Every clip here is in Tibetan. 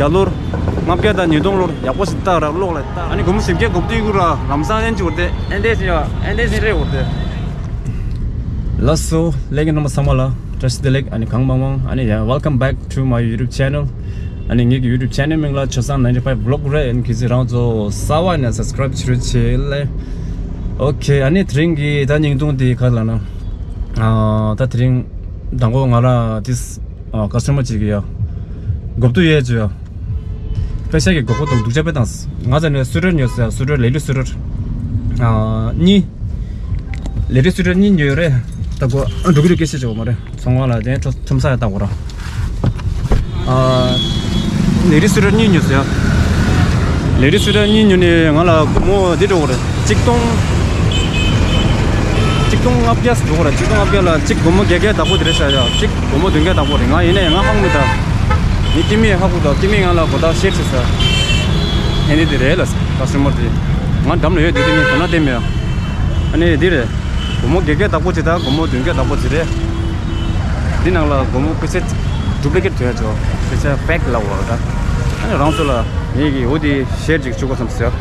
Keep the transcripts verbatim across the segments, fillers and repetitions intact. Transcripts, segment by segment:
ཡ་ལོར་ལྔ་བརྒྱ་དང་ཉིས་སྟོང་ལོར་ཡག་པོ་ཞིག་བཏགས་ར་གློག་ལ་བཏགས། ཨ་ནི་སྒོར་མོ་བཞི་བརྒྱ་དགོས་དུས་ཀྱི་ར་ལམ་སང་ཨེན་ཅི་འོར་ཏེ་ཨེན་ཏེ་ཟིན་ཡ་ཨེན་ཏེ་ཟིན་རེད་འོར་ཏེ། ལགས་སོ་ལས་ཀྱི་རྣམ་པ་ཚང་མ་ལ་བཀྲ་ཤིས་བདེ་ལེགས། ཨ་ནི་གང་མང་མང་ཨ་ནི་ཡ། Welcome back to my YouTube channel. ཨ་ནི་ངེད་ཀྱི་YouTube channel མིང་ལ་ཆོས་བཟང་ninety five vlog རེད། ཨ་ནི་གལ་སྲིད་རང་ཚོ་གསར་པ་ཡིན་ན་subscribe བྱེད་རོགས་བྱེད་ལེ། ཨོ་ཁེ། ཨ་ནི་དེ་རིང་གི་ད་བརྙན་ཐུང་དེ་ག་ལ་ན། ཨ་ད་དེ་རིང་དང་པོ་ང་ར་དེ་ཨ་ཀ་སི་ཊ་མར་ཅིག་གི་ཡ་གོ་བསྡུར་ཡས་བྱོས་ཡ། པེ་ཤ་གི་དགོས་མཁོ་དང་སྡུག་ཅག་དཔེ་དང་། ང་ཚ་ནས་སུ་ཊར་ཉོས་ཟེར། སུ་ཊར་ལེ་ལི་སུ་ཊར་ཨ་གཉིས། ལེ་ལི་སུ་ཊར་གཉིས་ཉོས་རེད། ད་གོ་འགྲོ་གི་རེད། སྐད་ཆ་བྱེད་དགོས་མ་རེད། ཚོང་ཁང་ལ་དེ་ཁྲོམ་ཁྲོམ་ས་ཡ་བཏགས་དགོས་ར། ཨ་ལེ་ལི་སུ་ཊར་གཉིས་ཉོས་ཟེར་ཡ། ལེ་ལི་སུ་ཊར་གཉིས་ཉོས་ནས་ང་ལ་སྒོར་མོ་འདི་འགྲོ་གི་རེད། གཅིག་སྟོང་། གཅིག་སྟོང་ལྔ་བརྒྱ་འགྲོ་གི་རེད། གཅིག་སྟོང་ལྔ་བརྒྱ་ལ་གཅིག་སྒོར་མོ་བརྒྱད་བརྒྱ་བདག་པོ་དེ་རེད་ཤག་ཡ། གཅིག་སྒོར་མོ་བདུན་བརྒྱ་བདག་པོ་རེད། ང་ཡིན་ནའི་ང་ཧ་གོ་མི་ད། ངའི་ཀི་མིས་ཧ་གོ་ད། ཀི་མིས་ང་ལ་གོ་ད་ཤེར་བྱེད་ས། ཨེ་ནི་དེ་རེད་ལ་ཀ་སི་ཊ་མར་དེ། ང་འགྲམ་ལ་ཡོད་དུས་དེ་ངས་གོ་ན་བསྟན་མེད་ཨ། ཨ་ནི་འདི་རེད། སྒོར་མོ་བརྒྱད་བརྒྱ་བདག་པོ་བྱེད་ད་སྒོར་མོ་བདུན་བརྒྱ་བདག་པོ་བྱེད་རེད། འདི་ནང་ལ་སྒོར་མོ་པེ་ཤ་ཌུབ་ལི་ཀེ་ཊི་ཐོན་ཡ་ཆོག་པེ་ཤ་ཕེག་ལབ་དགོས་རེད་ད། ཨ་ནི་རང་ཚོ་ལ་ངེད་ཀྱི་འོ་དེ་ཤེར་ཅིག་བཅུག་དགོས་བསམ་ཟེར།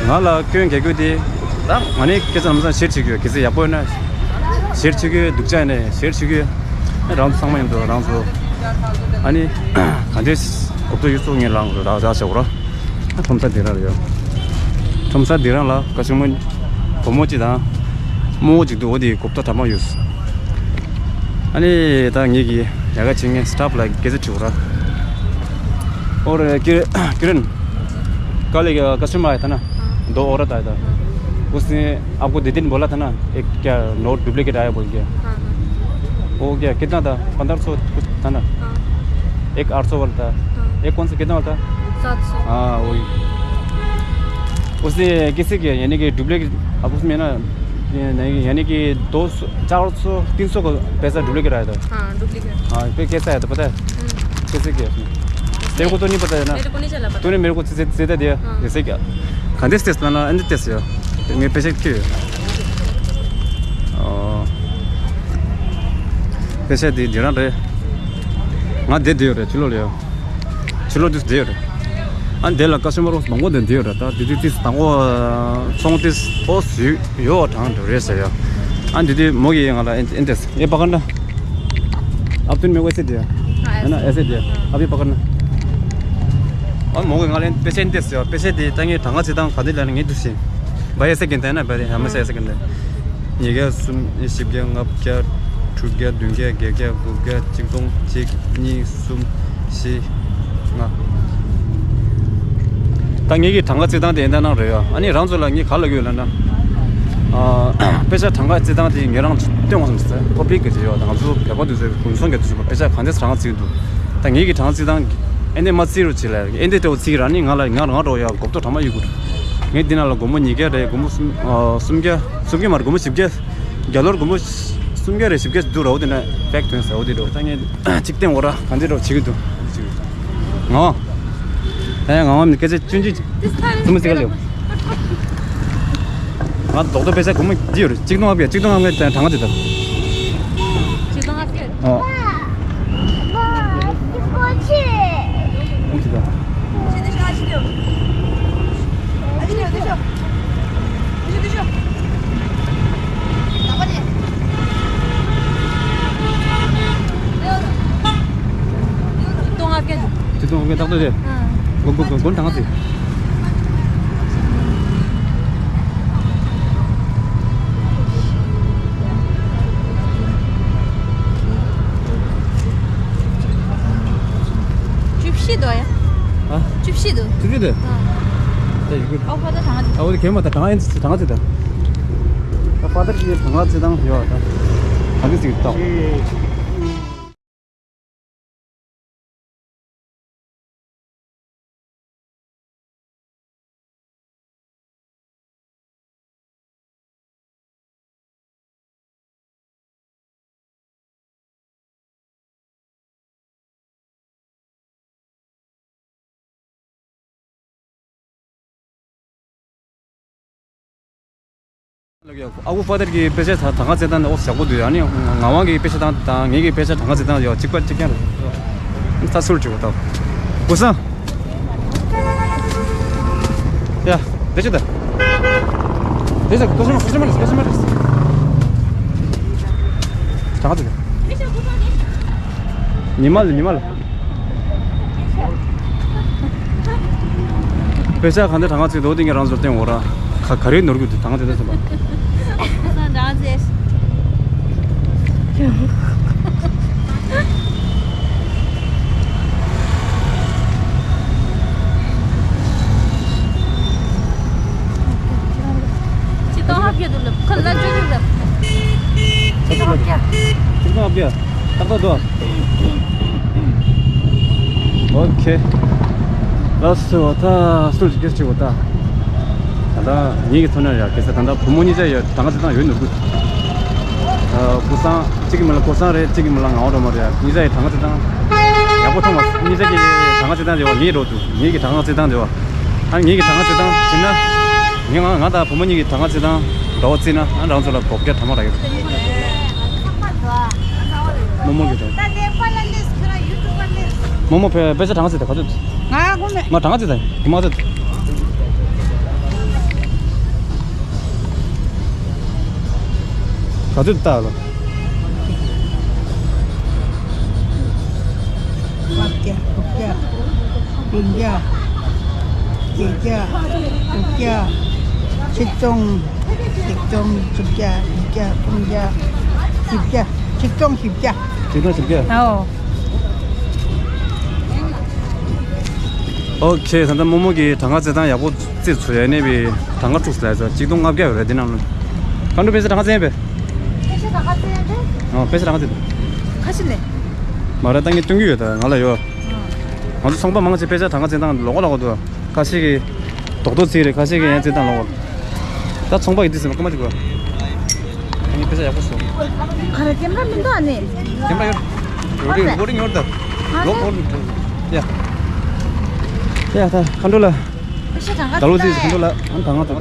ང་ལ་སྐྱོན་ག་གོ་དེ། ད་ང་ནི་སྐད་ཆ་ལམ་སང་ཤེར་བྱེད་ཀྱི་ཡོད། གལ་སྲིད་ཡག་པོ་ཡོད་ན་ཤེར་བྱེད་ཀྱི་ཡོད། སྡུག་ཅག་ཡིན་ན་ཤེར་བྱེད་ཀྱི་ཡོད། ཨ་རང་ཚོ་ཚང་མ་མཉམ་དུ་རང་ཚོ་ཨ་ནི་ག་འདྲས་གོ་བསྡུར་ཡོད་ཚོ་ངས་ལངས་ར་ར་བྱ་བ་ར། ཁྲོམ་ས་དེ་རང་ལ་ཡོད། ཁྲོམ་ས་དེ་རང་ལ་ཀ་ཤི་མོ་བུ་མོ་གཅིག་དང་རྨོ་མོ་གཅིག་འདུག་འོ་དེ་གོ་བསྡུར་གྲ་མ་ཡོད། ཨ་ནི་ད་ངེད་ཀྱི་ཡ་ག་བྱེད་མཁན་སི་ཊཕ་ལ་སྐད་ཆ་དྲི་བ་ར། और कि- किरण, कल एक कस्टमर आया था ना, हाँ। दो औरत आया था। हाँ। उसने आपको दीदी ने बोला था ना, एक क्या नोट डुप्लीकेट आया बोल के। हाँ, हाँ। वो क्या कितना था? पन्द्रह सौ कुछ था ना? हाँ। एक आठ सौ वाला था। हाँ। एक कौन सा कितना वाला था? सात सौ। हाँ, वही। उसने किसी के, यानी कि डुप्लीकेट, अब उसमें ना, ये नहीं, यानी कि दो सौ, चार सौ, तीन सौ का पैसा डुप्लीकेट आया था। हाँ, डुप्लीकेट। हाँ, फिर कैसे आया था पता है? हम्म। कैसे किया उसने? तेरे को तो नहीं पता है ना? मेरे को नहीं चला पता। तूने मेरे को सीधे, सीधे दिया। हाँ। जैसे क्या? खाते से ना, ना, अंदर से। मेरे पैसे क्यों? ཨོ། པེ་ཤ་དེ་འདི་རང་རེད། ང་བསྡད་བསྡད་ཡོད་རེད། ཕྱི་ལོགས་ལ་ཡོད། ཕྱི་ལོགས་དུ་བསྡད་ཡོད་རེད། ཨ་འདི་ལ་ཀ་སི་ཊ་མར་མང་པོ་བསྡད་བསྡད་ཡོད་རེད། ད་དེ་དུས་དེ་དང་པོ་ཚོང་དེ་ཨོ་ཡོད་ཡོད་དྲང་འགྲོ་རེད་ཟེར་ཡ། ཨ་འདི་དུས་མོ་གིས་ང་ལ་ཨེ་ཨེ་འདྲས་ये पकड़ना। अब तूने मेरे को ऐसे दिया। हाँ, है ना, ऐसे। ऐसे दिया। हाँ। अभी पकड़ना। और मोगे ngale pese ntes yo, pese di tangi tanga sidang kadi lani ngi dusi. Bai ऐसे गिनते हैं ना, bai हमेशा ऐसे गिनते हैं। ཉིས་བརྒྱ། གསུམ། བཞི་བརྒྱ། ལྔ་བརྒྱ། དྲུག་བརྒྱ། བདུན་བརྒྱ། བརྒྱད་བརྒྱ། དགུ་བརྒྱ། གཅིག་སྟོང་། གཅིག་གཉིས། གསུམ། བཞི། ལྔ། ད་ངེད་ཀྱི་གྲངས་ཀ་རྩིས་སྟངས་དེ་ཡིན་ད་ནང་རེད་ཡ། ཨ་ནི་རང་ཚོ་ལ་ངས་ག་ལབ་ཡོད་ལབ་ན། ཨ། པེ་ཤ་གྲངས་ཀ་རྩིས་སྟངས་དེ་ངེད་རང་སྟོན་དགོས་བསམ་སོང་། ཐོ་པིག་གི་དེ་ཡོད། ད་ང་ཚོ་བོད་པ་དུས་ཚོད་ཀུན་སོང་གི་དུས་ཚོད་པེ་ཤ་གང་འདྲས་གྲངས་ཀ་རྩིས་འདུག་ད་ངེད་ཀྱི་གྲངས་རྩིས་སྟངས་ཨེ་འདྲས་མ་རྩིས་རོགས་བྱེད་ལ། ཨེ་འདྲས་སྤྲོ་བོ་རྩིས་ར་ནི་ང་ལ་ང་རང་རོགས་ཡ་གོ་བརྡ་གྲངས་མ་ཡོད་དགོས། ངས་འདི་ནང་ལ་སྒོར་མོ་ཉིས་བརྒྱ་རེད། སྒོར་མོ་གསུམ། ཨ། གསུམ་བརྒྱ། གསུམ་བརྒྱ་མ་རེད། སྒོར་མོ་བཞི་བརྒྱ། རྒྱ་ལོར་སྒོར་མོ་གསུམ་བརྒྱ་རེད། བཞི་བརྒྱ་འདུག་ར། འོ་དེ་ན་ཕེག་ཐོན་ཟེར། འོ་དེ་འགྲོ། ད་ངས་གཅིག་བསྟན་འོ་ར། གང་འདྲ་འགྲོ་བྱེད་ཀྱི་འདུག་ང་། ཨེ་ང་མ་སྐད་ཆ་ཆུང་ཆུང་། ཙི་མ་ཙི་ག་ལེའོ། ང་རྡོག་རྡོག་པེ་ཤ་སྒོར་མོ་འདི་ཡོད་རེད། གཅིག་སྟོང་ལྔ་བརྒྱ། གཅིག་སྟོང་ལྔ་བརྒྱ་གྲངས་ཀ་ཅི་ལྟར། གཅིག་སྟོང་ལྔ་བརྒྱ། ཨོ། ཨོ་ཅི་ལྟར། གཅིག་སྟོང་ལྔ་བརྒྱ། གཅིག་སྟོང་ལྔ་བརྒྱ་ཏག་ཏག་རེད། ཨང་། སྒོར་སྒོར་སྒོར་གྲངས་ཀ་ཅི། བཅུ་བཞི་འདུག་ཡ། ཨ། བཅུ་བཞི་འདུག་བཅུ་བཞི་འདུག་ཨ། ད་ཡི་གུ། ཨ་ཕ་ད་གྲངས་ཀ་ཅི། ཨ་འོ་དེ་གན་མ་ད་གྲངས་ཀ་ཅི། གྲངས་ཀ་ཅི་ད། ཨ་ཕ་ད་ཅི་གྲངས་ཀ་ཅི་དང་ཡོད་ད། ག་ཚོད་ཅིག་ད། ཨ་ཁུ་ཕ་དར་གྱི་པེ་ཤ་གྲངས་ཀ་རྩིས་སྟངས་ནི་ཨོ་ཞག་པོ་འདུག་ཨ་ནི་ངག་དབང་གི་པེ་ཤ་དང་དང་ངེད་ཀྱི་པེ་ཤ་གྲངས་ཀ་རྩིས་སྟངས་ཡོད། གཅིག་པ་གཅིག་རྐྱང་རེད། ད་སུར་གཅིག་པ་ད། གོ་སང་། ཡ། དེ་ཅི་ད། དེ་ཅི་ད། ཀ་ཤི་མ་ཀ་ཤི་མ་རེད། ཀ་ཤི་མ་རེད། གྲངས་ཀ་ཅི་ད། ཉི་མ་ལ་ཉི་མ་ལ། པེ་ཤ་གང་དེ་གྲངས་ཀ་ཅི་འདུག་དེ་ངས་རང་ཚོར་བསྟན་འོ་ར། ག་ག་རེ་ནོར་གི་འདུག་གྲངས་ཀ་ཅི་ད་ཟེར་བ། ཁོ་ཚང་གྲངས་ཀ་ཅི། ཆིག་སྟོང་ལྔ་བརྒྱ་འདུག་ལབ། ཁོ་ལ་བཅུ་དྲུག་ལབ། ཆིག་སྟོང་ལྔ་བརྒྱ། ཆིག་སྟོང་ལྔ་བརྒྱ། ཏག་ཏག་འདུག་ཨོ་ཁེ། ལགས་སོ། ད་སུ་ཞིག་སྐད་ཆ་དྲིས་པ་ད། ད་ལྟ་ངེད་ཀྱི་ཐོག་ནས་ཡ་གལ་སྲིད་ད་ལྟ་བུ་མོ་གཉིས་ཆ་ཡོད་གྲངས་ཀ་ཅི་ཙམ་ཡོད་ནོར་གི། ཨ་ཀོ་སང་གཅིག་གི་མི་ལ་ཀོ་སང་རེད། གཅིག་གི་མི་ལ་ངག་དབང་སྒྲོལ་མ་རེད། གཉིས་ཆ་ཡི་གྲངས་ཀ་ཅི་ཙམ་ཡག་པོ་མཐོང་མ་སོང་། གཉིས་ཆ་གི་གྲངས་ཀ་ཅི་ཙམ་དེ་བ་ངའི་རོགས་འདུག་ངེད་ཀྱི་གྲངས་ཀ་ཅི་ཙམ་དེ་བ། ཨ་ངེད་ཀྱི་གྲངས་ཀ་ཅི་ཙམ་བྱིན་ན། ངས་ང་ང་དང་བུ་མོ་གཉིས་ཀྱི་གྲངས་ཀ་ཅི་ཙམ་འདྲ་བོ་བརྩིས་ན། ཨ་རང་ཚོ་ལ་སྒོར་བརྒྱ་དྲ་མ་རག་ཡོད། རྨོ་མོ་གི་རེད། རྨོ་མོ་ཕེ་ཕེ་ཤ་གྲངས་ཀ་ཅི་ཙམ་ག་ཚོད། ང་ཁོ་མེད། མ་གྲངས་ཀ་ཅི་ཙམ་གི་མ་ཚོད། ག་ཚོད་ལྟ་ལ། ལྔ་བརྒྱ། དྲུག་བརྒྱ། བདུན་བརྒྱ། བརྒྱད་བརྒྱ། དྲུག་བརྒྱ། ཆིག་སྟོང་། ཆིག་སྟོང་། བཅོ་བརྒྱད། བརྒྱད་བརྒྱ། སུམ་བརྒྱ། བཞི་བརྒྱ། ཆིག་སྟོང་བཞི་བརྒྱ། ཆིག་སྟོང་བཞི་བརྒྱ། ཨའོ། ཨོ་ཁེ། ད་ལྟ་རྨོ་མོ་གིས་གྲངས་ཀ་བརྩི་སྟངས་ཡག་པོ་བརྩིས་ཚུལ་ཡ་གནས་པའི་གྲངས་ཀ་དཀྲུགས་ལ་ཡ་ཆིག་སྟོང་ལྔ་བརྒྱ་ཡོད་རེད། འདི་ནང་ལ་ཁ་འགྲོ་པེ་ས་གྲངས་ཀ་བརྩི་ཡིན་པས། པེ་ས་གྲངས་ཀ་བརྩི་ཡིན་པས། ཨོ་པེ་ས་གྲངས་ཀ་བརྩི་འདུག་ཁ་ཤི་ནས། མ་རེད། ད་ངས་སྟོན་གྱི་ཡོད། ད་ང་ལ་ཡོད། ང་ཚོ་ཚོང་པ་མང་ཆེ་པེ་ས་གྲངས་ཀ་བརྩི་སྟངས་ལོགས་ཀ་ལོགས་ཀ་འདུག་ཁ་ཤས་ཀྱིས་རྡོག་རྡོག་བརྩི་རེད། ཁ་ཤས་ཀྱིས་ཡང་བརྩི་སྟངས་ལོགས་ཀ། ད་ཚོང་པ་ཡིན་དུས་ཟེར་མ་སྐར་མ་གཅིག་གོ། ངས་པེ་ས་ཡག་པོ་བཟོ། ག་རེ་ཀེམ་ར་མི་འདུག་ཨ་ནི། ཀེམ་ར་ཡོད། རེ་ཀོར་ཌིང་ཡོད་ད། ཨ་ལོག་ནི། ཀོར་ཌིང་ཡ། ཡ་ད་ཁ་འགྲོ་ལ། པེ་ས་གྲངས་ཀ་ད་ལོ་བརྩི་ཟེར། ཁ་འགྲོ་ལ། ཨ་ད་ང་ད།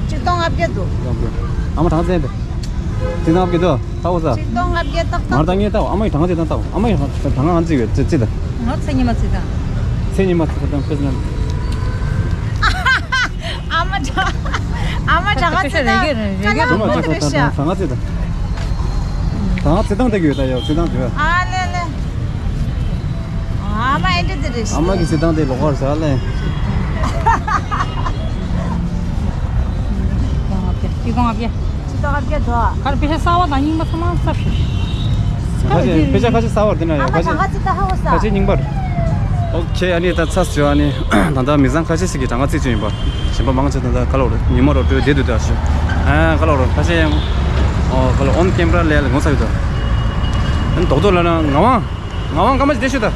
ཆིག་སྟོང་ལྔ་བརྒྱ་འདུག་ཨ་མ་གྲངས་ཀ་བརྩི་པས། ཆིག་སྟོང་ལྔ་བརྒྱ་འདུག་ལྟ་བུ་ས། ཆིག་སྟོང་ལྔ་བརྒྱ་ཏག་ཏག་ང་ད་ངས་ལྟ་བུ། ཨ་མ་ཡི་གྲངས་ཀ་བརྩི་སྟངས་ལྟ་བུ། ཨ་མ་ཡི་གྲངས་ཀ་བརྩི་བའི་བརྩི་བརྩི་ད། ང་ཚེ་ཉི་མ་བརྩི་སྟངས། ཚེ་ཉི་མ་བརྩི་སྟངས་དཔེ་ན། ཨ་མ་གྲངས། ཨ་མ་གྲངས་ཀ་བརྩི་སྟངས། རེ་གེ་རེ་གེ། ཨ་མ་གྲངས་ཀ་བརྩི་སྟངས་དེ་གི་ཡོད་ད་ཡ། བརྩི་སྟངས་དེ་གི་ཡོད། ཨ་ལེ་ལེ། ཨ་མ་ཨེ་འདྲ་དེ་རེད། ཨ་མ་གི་བརྩི་སྟངས་དེ་ལོགས་ཀ་རེད་ཟེར་ལེ། ཆིག་སྟོང་ལྔ་བརྒྱ། ཆིག་སྟོང་ལྔ་བརྒྱ། ཆིག་སྟོང་ལྔ་བརྒྱ་འདུག་ག་རེ་པེ་ས་གསར་པ་དང་རྙིང་པ་ཚང་མ་གསར་པ་རེད། ཁ་ཤས་པེ་ས་ཁ་ཤས་གསར་པ་རེད། དེ་ན་ཡང་ཁ་ཤས། ཨ་མ་གྲངས་ཀ་བརྩི་སྟངས་ཧ་གོ་ས། ཁ་ཤས་རྙིང་པ་རེད། ཨོ་ཁེ། ཨ་ནི་ད་ཚར་ཟེར་བ་ནི་ད་ལྟ་མི་ཚང་ཁ་ཤས་ཤིག་གིས་གྲངས་ཀ་བརྩི་བཅུག་ཡིན་པ། གཞན་པ་མང་ཆེ་ད་ལྟ་ག་ལ་འོ་རེད། ཉི་མ་རོ་སྤྲོད་བསྡད་འདུག་ད་ཞུ། ཨ་ག་ལ་འོ་རེད། ཁ་ཤས་ཡང་ཨོ་ག་ལ་ཨོན་ཀེམ་ར་ལས་ལ་ངོ་ཚ་ཡོད་ད། ཨ་ནི་རྡོག་རྡོག་ལ་ན་ངག་དབང་། ངག་དབང་སྐར་མ་ཅིག་བསྡད་ཤོག་ད།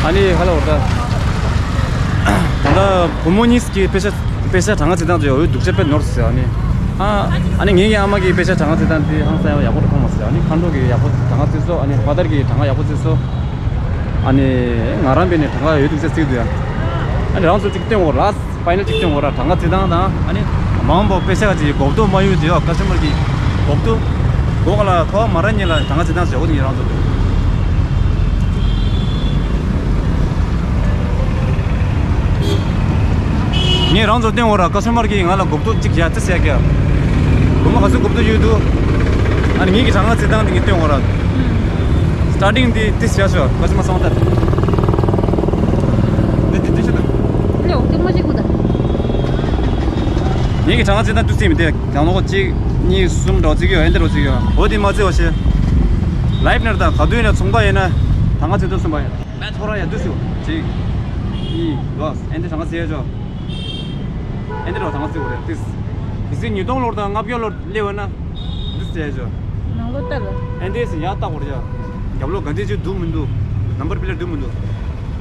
ཨ་ནི་ཧ་ལ་འོ་ད། ད་ལྟ་བུ་མོ་གཉིས་ཀྱིས་པེ་ས་པེ་ས་གྲངས་ཀ་བརྩི་སྟངས་ཚོ་ཡོད་འདུག་ཅེས་དཔེ་ནོར་ཟེར། ཨ་ནི་ཨ་ཨ་ནི་ངེད་ཀྱི་ཨ་མ་གིས་པེ་ས་གྲངས་ཀ་བརྩི་སྟངས་དེ་ཧང་སང་ཡག་པོ་མཐོང་མ་སོང་། ཨ་ནི་མཁའ་འགྲོ་གིས་ཡག་པོ་གྲངས་ཀ་བརྩི་སོང་། ཨ་ནི་ཕ་དར་གིས་གྲངས་ཀ་ཡག་པོ་བརྩི་སོང་། ཨ་ནི་ང་རང་བས་ནི་གྲངས་ཀ་ཡོད་འདུག་ཅེས་བརྩིས་འདུག་ཡ། ཨ་ནི་རང་ཚོ་གཅིག་སྟོན་འོ་ལ། ཕའི་ནལ་གཅིག་སྟོན་འོ་ར། གྲངས་ཀ་བརྩི་སྟངས་དང་། ཨ་ནི་མང་པོ་པེ་ས་ག་ཅིག་གོབ་ཏོ་མ་ཡོད་དེ་ཡོད། ཀ་ཤི་མར་གི་གོབ་ཏོ་གོ་ག་ལ་ཁོ་མ་ར་ཉེ་ལ་གྲངས་ཀ་བརྩི་སྟངས་བྱེད་འོ་དེ་ངས་རང་ཚོ། ངས་རང་ཚོ་སྟོན་འོ་ར། ཀ་ཤི་མར་གི་ང་ལ་གོབ་ཏོ་གཅིག་ཡ་ཏི་སི་ཡ་གི་ཡ། གོ་མ་ག་ཚོད་གོབ་ཏོ་ཡོད་དུ། ཨ་ནི་ངས་ཀྱི་གྲངས་ཀ་བརྩི་སྟངས་དེ་ངས་སྟོན་འོ་ར། སི་ཊར་ཊིང་དེ་ཏི་སི་ཡ་ཤོ་ཀ་ཤི་མར་སང་ད། འདི་འདི་འདི་ཤོ་ད། ལེའོ་ཀེམ་ར་ཅིག་གོ་ད། ངེད་ཀྱི་གྲངས་ཀ་བརྩི་སྟངས་དུ་བརྩིས་མི་དེ་གང་ལོག་གཅིག་གཉིས་གསུམ་འདྲ་བོ་བརྩི་གི་ཡོད། ཨེ་འདི་འདྲ་བོ་བརྩི་གི་ཡོད། འོ་དེ་མ་བརྩི་བ་ཞེས། ལའིབ་ནར་དང་ག་དུས་ཡིན་ན་ཚོང་པ་ཡིན་ན་གྲངས་ཀ་བརྩི་སྟངས་གསུམ་པ་ཡིན། མེད་ཐོ་ར་ཡ་དུས་སུ་གཅིག་གཉིས་ལོ་ཨེ་འདི་གྲངས་ཀ་བརྩི་ཡ་ཆོག་ཨེ་འདི་འདྲ་བོ་གྲངས་ཀ་བརྩི་དགོས་རེད། ཏིས་དེ་སྲིད་ཉིས་སྟོང་ལོར་དང་ལྔ་བརྒྱ་ལོར་སླེབས་པ་ན་དུས་བརྩི་ཡ་ཆོག་ནང་ལོ་ལྟར། ཨེ་འདི་སྲིད་ཡ་ལྟ་དགོས་རེད་ཡ། རྒྱབ་ལོགས་ག་འདི་ཅིག་འདུག་མི་འདུག་ནམ་བར་པི་ལེ་འདུག་མི་འདུག་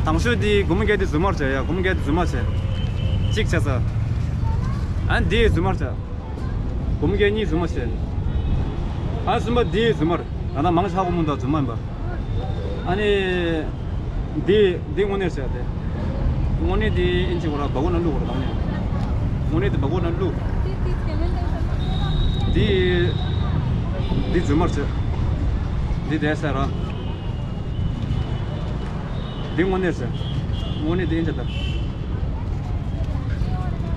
དང་ཤོས་དེ་སྒོར་མོ་བརྒྱད་དེ་རྫུན་མར་བྱས་ཡ། སྒོར་མོ་བརྒྱད་དེ་རྫུན་མར་བྱས། གཅིག་བྱས་ས། ཨ་ནི་དེ་རྫུན་མར་བྱས། སྒོར་མོ་བརྒྱད་གཉིས་རྫུན་མར་བྱས། ཨ་ནི་གསུམ་པ་དེ་རྫུན་མར། ང་ད་མང་ཆེ་ཧ་གོ་མི་འདུག་རྫུན་མ་ཡིན་པ། ཨ་ནི་དེ་དེ་དངོས་གནས་བྱས་ཏེ། དངོས་གནས་དེ་ཨིན་ཅི་གོ་ར་སྦ་སྒོ་ན་བླུག་གོ་ར་དང་ནི། དངོས་གནས་དེ་སྦ་སྒོ་ན་བླུག་འདི། འདི་རྫུན་མ་རེད། འདི་བསྡད་ས་རེད། འདི་དངོས་གནས་རེད། དངོས་གནས་འདི་ཡིན་ཅི་ད།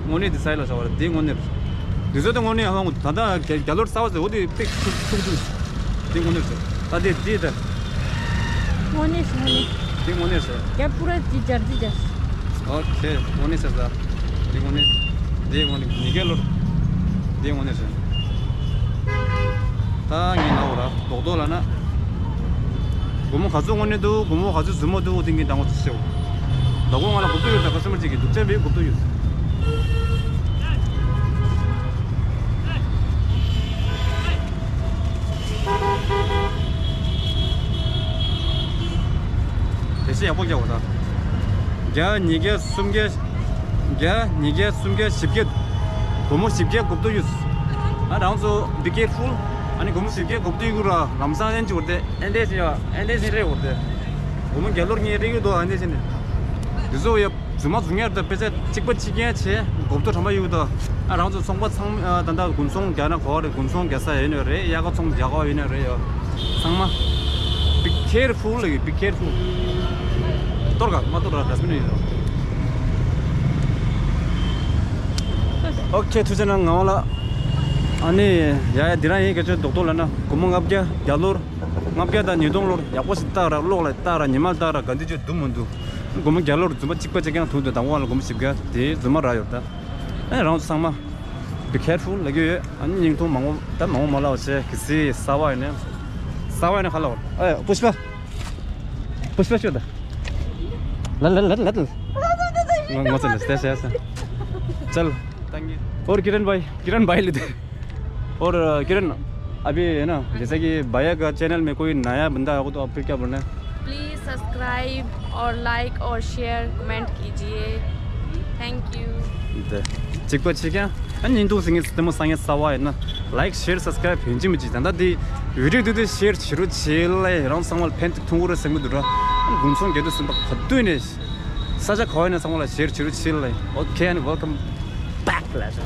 དངོས་གནས་འདི་ས་ཡ་ལ་བྱ་བ་རེད། འདི་དངོས་གནས་རེད། འདི་ཚོ་དེ་དངོས་གནས་ཡང་ཧང་ད་ལྟ་རྒྱ་རྒྱ་ལོར་གསར་པ་ཟེར་འོ་དེ་པིག་ཐུག་ཐུག་ཐུག་འདི་དངོས་གནས་རེད། ད་དེ་འདི་ད། དངོས་གནས་རེད། དངོས་གནས། འདི་དངོས་གནས་རེད། རྒྱ་པུ་ར་ཅི་ཇར་ཅི་ཇར། ཨོ་ཁེ། དངོས་གནས་ཟེར་ས། འདི་དངོས་གནས། འདི་དངོས་གནས་ཉིས་ཀའི་ལོར། འདི་དངོས་གནས་ཟེར། ད་ངས་ལབ་པ་ར་རྡོག་རྡོག་ལབ་ན། སྒོར་མོ་ག་ཚོད་དངོས་གནས་འདུག་སྒོར་མོ་ག་ཚོད་རྫུན་མ་འདུག་འདི་ངས་འདང་བ་ཚོད་ཤེས། བདག་པོ་ང་ལ་དགོས་འདོད་ཡོད་ད་ཁ་སོ་མ་གཅིག་གིས་སྡུག་ཅག་མེད་དགོས་འདོད་ཡོད། དེ་བཞིན་ཡག་པོ་རྒྱག་དགོས་ད། བརྒྱ། ཉིས་བརྒྱ། སུམ་བརྒྱ། བརྒྱ། ཉིས་བརྒྱ། སུམ་བརྒྱ། བཞི་བརྒྱ། སྒོར་མོ་བཞི་བརྒྱ་དགོས་འདོད་ཡོད། ཨ་རང་ཚོ་be careful། ཨ་ནི་སྒོར་མོ་བཞི་བརྒྱ་དགོས་འདོད་ཡོད་ར་ལམ་སང་ཨེན་ཅི་བར་དེ་ཨེན་དེ་ཞིག་ཡ་ཨེན་དེ་ཞིག་རེད་བར་དེ། སྒོར་མོ་བརྒྱ་ལོར་ངས་རེག་ཡོད་དོ་ཨེན་དེ་ཞིག་ནས། དེ་ཚོ་ཡ། རྫུན་མ་རྫུན་ངར་དང་དཔེ་ཆ་གཅིག་པ་གཅིག་རྐྱང་བྱས་མགོ་ཐོག་དྲ་མ་ཡོད་དོ། ཨ་རང་ཚོ་ཚོང་པ་ཚང་མ་ད་ལྟ་དགུན་ཚོང་རྒྱག་ན་གོ་བ་རེད། དགུན་ཚོང་རྒྱག་ས་ཡོད་ནི་རེད། དབྱར་ཁ་ཚོང་རྒྱག་གོ་བ་ཡོད་ནི་རེད་ཡོ། ཚང་མ་be careful ལ་ཡོད། Be careful། གཏོར་ག་མ་གཏོར་ར་ཌ་སི་བིན་ཡོད་རོ། ཨོ་ཁེ་ཐུགས་རྗེ་གནང་ངག་དབང་ལགས། ཨ་ནི་ཡ་ཡ་འདི་རང་ཡིན་སྐད་ཆ་རྡོག་རྡོག་ལབ་ན་སྒོར་མོ་ལྔ་བརྒྱ་བརྒྱ་ལོར། ལྔ་བརྒྱ་དང་ཉིས་སྟོང་ལོར་ཡག་པོ་ཞིག་བཏགས་ར་གློག་ལ་བཏགས་ར་ཉི་མ་ལ་བཏགས་ར་ག་འདི་ཅོ་འདུག་མི་འདུག་སྒོར་མོ་བརྒྱ་ལོར་རྫུན་པ་གཅིག་པ་གཅིག་རྐྱང་ཐུག་འདུག་དང་པོ་ལ་སྒོར་མོ་བཞི་བརྒྱ་དེ་རྫུན་མ་རག་ཡོད་ད། ཨེ་རང་ཚོ་ཚང་མ་be careful ལབ་ཀྱི་ཡོད། ཨ་ནི་སྙིང་ཐུང་མང་པོ་ད་མང་པོ་མ་ལབ་བྱས་གི་སི་གསར་པ་ཡིན་ནས། གསར་པ་ཡིན་ནས་ཁ་ལ་བར་ཨེ་པུཤ་པ། Pushpa शो था। लल लल लल लल। ङ- ङ- चल, चल, चल। चल। और किरण भाई, किरण भाई लेते। और अ, किरण, अभी है ना, जैसे कि भैया का चैनल में कोई नया बंदा आएगा तो आप फिर क्या बोलना है? प्लीज सब्सक्राइब और लाइक और शेयर कमेंट कीजिए। Thank you. ད་གཅིག་པ་གཅིག་རྐྱང་། ཨ་ནི་འདུག་སེ་ངས་ལྟད་མོ་སང་ངས་གསར་པ་ཡིན་ན་ལའིག་ཤེར་སབ་སི་ཀ་རའིབ་ཡིན་གཅིག་མིན་གཅིག་ད་ལྟ་འདི་བི་ཌིའོ་འདི་འདི་ཤེར་བྱེད་རོགས་བྱེད་ལེ། རང་ཚང་མ་ལ་ཕན་ཐོགས་ཐུང་གུ་རེ་སེམས་གི་འདུག་ར། ཨ་ནི་དགུན་ཚོང་རྒྱག་དུས་ཟིན་པ་ག་དུས་ནས་ས་ཆ་ག་བ་ཡིན་ན་ཚང་མ་ལ་ཤེར་བྱེད་རོགས་བྱེད་ལེ། Okay and welcome back.